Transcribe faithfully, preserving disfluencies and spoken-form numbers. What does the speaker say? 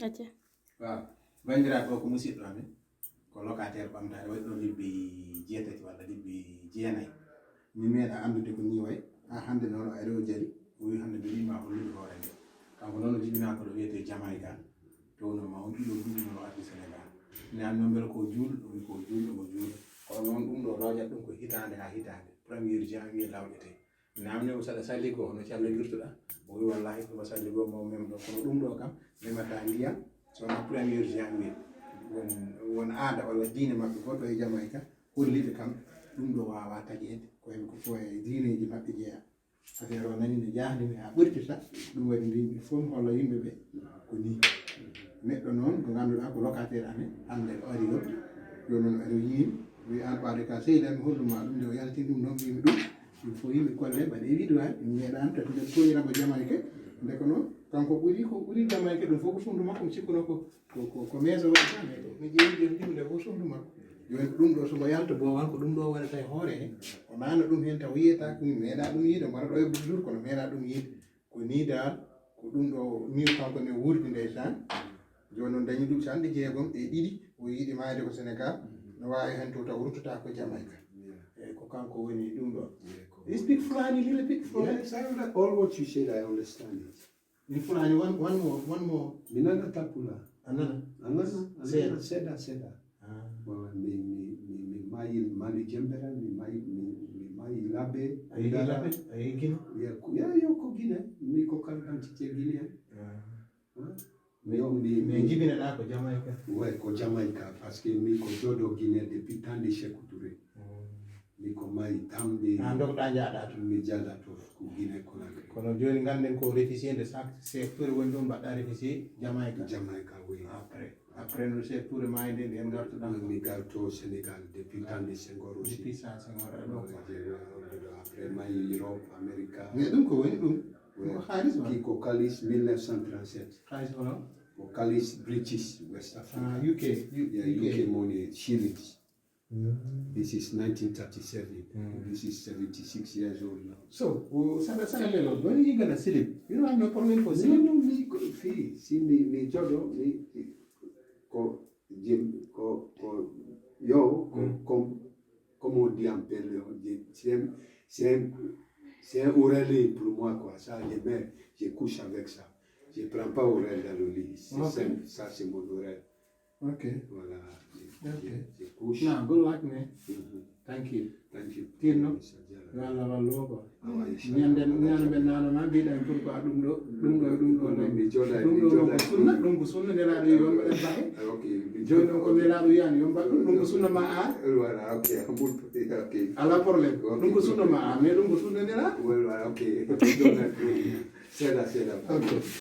Acca. Waaw, banndiraaɓe, o ko musiɗɗo amen, ko locataire ɓamtaare, waɗi ɗo lebbi jeetati walla lebbi jeenayi. Min meeɗaa anndude ko nii wayi, haa hannde noon o ari o jari, o wi'i hannde mi yiɗi ma hollude hoore nde. Kanko noon o jibinaa ko ɗo wiyetee Jamaïque, to wonno ma on ɗiɗo duuɓi noon o ardi Senegaal. Mi naamnoo mbele ko juulɗo, o wi'i ko juulɗo, mo juulɗo. Kono noon ɗum ɗo loojat ɗum ko hitaande haa hitaande, premier janvier lawƴetee. Mi naamnii mo saɗa salli goo, hono calli wirtuɗaa? O wi'i, "Wallaahi, ko salli goo mo mem ɗoo, kono ɗum ɗoo kam, memataa ndiyam, so wonaa premier janvier." Won, won aada walla diine maɓɓe goɗɗo e Jamaïque, holli ɓe kam, ɗum ɗoo waawaa taƴeede, ko e, ko e diineeji maɓɓe jeyaa. Affaire o nani no jaahli mi haa ɓurti sa, ɗum waɗi mbimi fof mi holla yimɓe ɓe ko nii. Neɗɗo noon ko ngannduɗaa ko locataire amen, hannde o ari ɗo, jooni noon aɗa yiyi, wi'i aan ɓaade ka seyda mi hollu ma ɗum, nde o yaltini ɗum noon mbimi ɗum, ɗum fof yimɓe kolle mbaɗe évident, mi meeɗaano tati nden koyira mo Jamaïque, nde ko noon, kanko ɓuri ko ɓuri Jamaïque ɗum fof ko suudu makko, mi sikkuno ko Ko, ko, ko meeso waɗi tan, mais ko mi ƴeewi jooni ɗum nde fof suudu makko. Jooni ko ɗum ɗoo, so mo yalta boowal, ko ɗum ɗoo waɗata e hoore he. O naana ɗum heen taw yi'ataa, ko mi meeɗaa ɗum yi'ude, mbaɗa ɗo e jour, kono meeɗaa ɗum yi'ude. Ko nii dal, ko ɗum ɗoo, nii kanko ne wuurdi ndeysaan. Jooni noon dañi duuɓi sanɗe jeegom e ɗiɗi, o yiɗi maayde ko Senegaal. No waawi heen to taw ruttotaako Jamaïque. Eeyi, ko kanko woni ɗum ɗoo. You speak Fulani little bit for me? Yes, I under-, all what you said, I understand it. In Fulani, one, one more, one more. Mi nanataa Pulaar. A nana? A nana, a nana, seeɗa, seeɗa. Ah. Bon, mi, mi, mi, mi maayi Mali Jembere, mi maayi, mi, mi maayi Labe. A yehi Labe? A yehi Gine? Ya, ko, ya, yo, ko Gine. Mi ko carte d'identité guinéen. Ah. Hein? Mais, yo, mi, mais mi jibineɗaa ko Jamaïque? Ouais, ko Jamaïque, parce que mi ko joɗo Gine depuis temps de Sékou Touré. Mm. Mi ko maayi tamde. Ah, ndogɗaa njaaɗaa to? Mi njaaɗaa to, ko Guinée Conakry. Kono jooni ngannden ko réfugié nde sa-, Sékou Touré woni ɗum, mbaɗɗaa réfugié Jamaïque. Jamaïque, oui. Après, après no Sékou Touré maayi nde, nden ngartuɗaa? Mi ngarto Sénégal depuis temps de Senghor aussi. Depuis ça, Senghor, ɗo quoi. Ouais, je, après maayi Europe, America. Mais ɗum ko woni ɗum? Ouais. Ko haalis woni? Ki ko kalis mille neuf cent trente-sept. Haalis hono? Ko kalis British West Africa. Ah, U K. Yeah, U K. U K money, shillings. Mm. This is nineteen thirty-seven. Mm. This is seventy-six years old now. So, uh, saɗa, saɗa lelo, when you gonna sleep? You don't have no problem for sleep? No, no, mi ko, fii, si mi, mi joɗo, mi, ko, jim, ko, ko, yo, ko, mm, comme, comme on dit en Pelle, je, c'est un, c'est un, c'est un oreiller pour moi, quoi. Ça, je mets, je couche avec ça. Je prends pas oreiller dans le lit. C'est simple, ça, c'est mon oreiller. Ok. Voilà. Ok. Je, je couche. Nah, good luck, man. Mhm. Thank you. Thank you. Tinno. Yo Allah wallu mo quoi. Awa, inchallah. Ñande, ñande men nana ma mbiɗen pour ko ɗum ɗo, ɗum ɗo, ɗum ɗo. Kono mi jooɗa, ɗum mi ɗo jooɗa ko sunna, ɗum. Ɗum ko sunna, nelaaɗo yo mbaɗen bahe. Ah, ok. Jooni ɗum ko nelaaɗo yani yo mbaɗ ɗum, ɗum ko sunna ma a. Voilà, ok. Ok. Ala problème. Ok. Ɗum ko sunna ma a, mais ɗum ko sunna nelaaɗo. Voilà, ok. Seeɗa, seeɗa. Ok.